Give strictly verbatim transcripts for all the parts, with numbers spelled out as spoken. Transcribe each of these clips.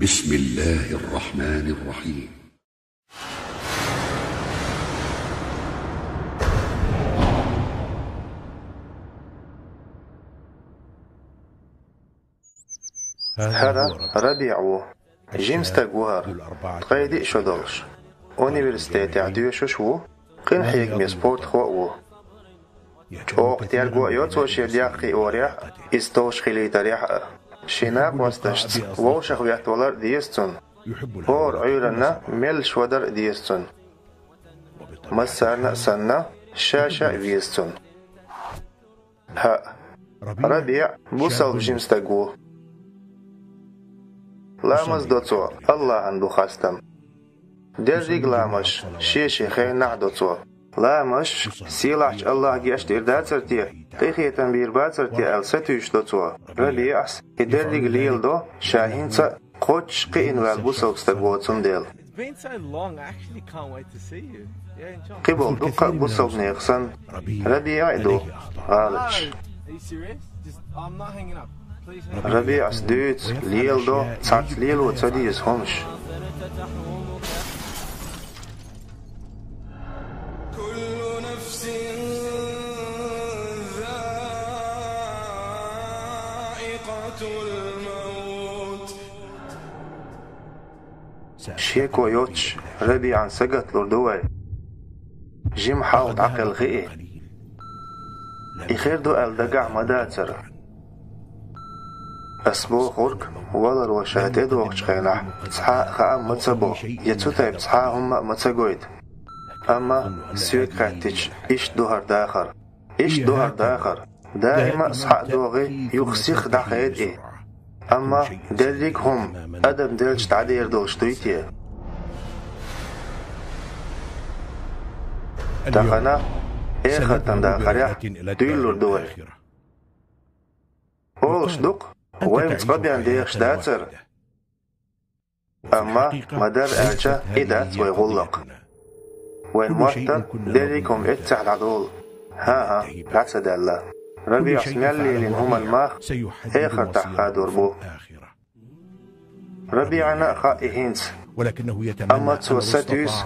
بسم الله الرحمن الرحيم. ХӀара РабиӀ ву. Жима стаг ву хӀара, ткъе диъ шо долуш. Университетехь доьшуш ву, къинхьегаме спортхо а ву. ЧӀогӀа терго а йо цо шен дегӀ кхиорехь а, иза товш хилийтарехь а. Шен накъосташца вовшах веттавалар а деза цунна. ХӀора Ӏуьйранна меллаша вадар а деза цунна. Массарна а санна, ша-ша а веза цунна. ХӀаъ, РабиӀ бусалба жима стаг ву. Ламаз до цо, АллахӀан бу хастам. Дерриг а ламазаш шен-шен хенахь а до цо. Ламазаш сийлахьчу АллахӀа гечдийр дацара те, къинхетам бийр бацара те аьлла сатуьйсуш до цо. РабиӀас и дерриг а леладо, ша хӀинца а кхоччуш кхиъна ваьлла бусалба стаг воцун дела. It's been so long, I actually can't wait to see you. Yeah, enjoy. Кхиболу дуккха а бусалбанех санна, РабиӀ а ду гӀалаташ. Are you serious? Just, I'm not hanging up. Please hang up. РабиӀас дуьйцу, леладо, цхьацца лело ца деза хӀумаш. كل نفس ذائقة الموت. Шеко йоцуш, РабиӀан сагатдалур ду вай. Жима хьалха дӀакхелхи и. И хир ду аьлла дагахь ма дацара. Ас бохург, валаро ша тӀедогӀучу хенахь цхьа а хаам ма ца бо, я цу тайпа цхьа а хӀумма а ма ца гойту. Амма соьга хаьттича, иштта ду хӀара дахар. Иштта ду хӀара дахар. Даима а схьа а догӀий, юха сиха дӀахеда и. Амма дерриг а хӀума адам делча дӀадер долуш дуй те? Тахана эхартан дахарехь дуьйлалур ду вай. Олуш ду-кх, вай-м цкъа бен дехаш дацара. Амма, ма-дарра аьлча, и дац вай гӀуллакх. Вайн мотт а, дерриг а хӀума эццехь дӀадолу. ХӀан-хӀа, дӀа ца даьлла. РабиӀас мел лелийна хӀуманан мах эхартахь хадор бу. РабиӀана а хаьа и хӀинца. Амма цо сатуьйсу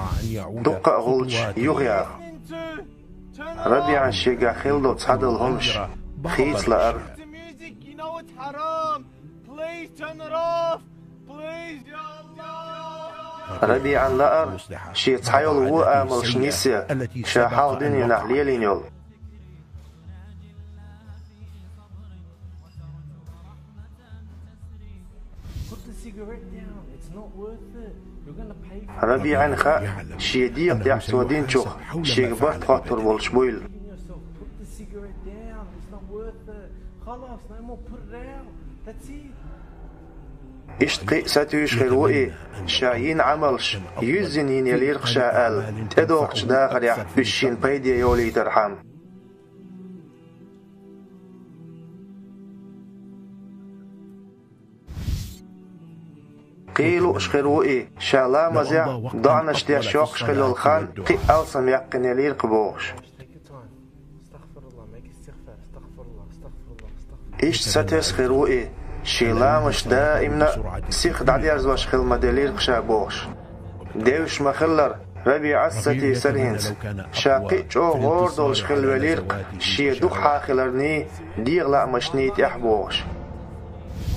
дуккха а гӀулчаш юхаяха. РабиӀан шегахь хилла долу цхьадолу хӀумаш хийца лаар. Please turn it off! Please, يا الله! РабиӀан лаар, шен цхьайолу вон амалш нисъян, ша хьалха дуьненахь лелийна йолу. Put the cigarette down. It's not worth it. You're gonna pay for it. РабиӀан хаьа, шен дегӀан тӀехь цо динчух шега барт хоттур болуш буйла. Put the cigarette down. It's not worth it. خلاص, no more. Put it out. That's it. Иштта кхин а сатуьйсуш хир ву и, ша йина Ӏамалш юьззина йина ялийра-кх ша аьлла, тӀедогӀучу дахарехь уьш шена пайде йолийтархьама. Кхин а лууш хир ву и, ша ламазехь, доӀанаш деш йоккхуш хилла йолу хан кхин а алсам яьккхина ялийра-кх бохуш. Иштта сатесна хир ву и, шен ламазаш даимна а сиха дӀадерзош хила ма-деллера-кх ша бохуш. Девзаш ма-хиллара, РабиӀас сатийсара хӀинца, ша кхин а чӀогӀа гӀора долуш хила велира-кх шен дукха хьахиларний, дегӀан лаамашний тӀехь бохуш.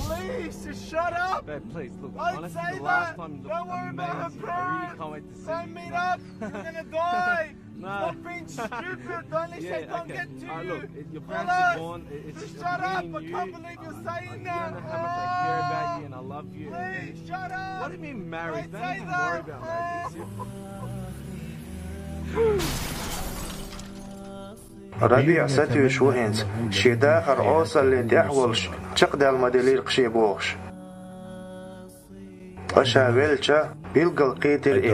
Please, just shut up! Babe, please, look, I'd honestly, say the last that. Time you looked amazing. Don't worry about her, bro. I really can't wait to see you. Don't meet up. You're gonna die. Nah. Stop being stupid. Don't let Satan get to you. Yeah, okay. All right, look, it, your parents are gone. It, it's just me and you. Just shut up. I can't believe you're saying that. I, I, you don't know how much I care about you and I love you. Please, shut up. What do you mean, married? Don't even worry about marriage. It's РабиӀ сатуьйсуш ву хӀинца, шен дахар Ӏесаллин тӀехь а волуш, чекхдаьлла ма-деллера-кх шен бохуш. Ткъа ша велча, билггал кхийтира и,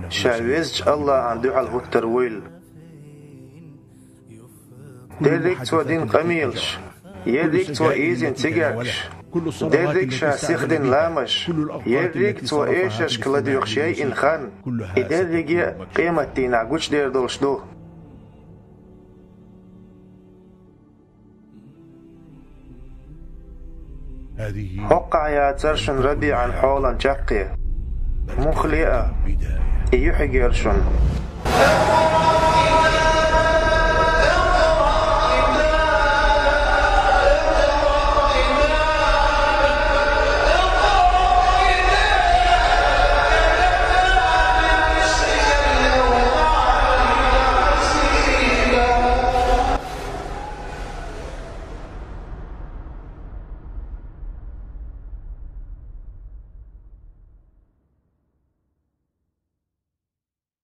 ша везачу АллахӀан дуьхьал хӀуттур вуйла. Дерриг а цо дина къамелаш, ерриг а цо ийзина цигаьркаш, дерриг а ша сихдина ламазаш, ерриг а цо эшаршка ладоьгӀуш яйина хан, и дерриге а къематдийнахь гучудер долуш ду. ХӀокхахь яцара шуна РабиӀан хьолан чаккхе. Муха ле а? И юьхьиг яра шуна.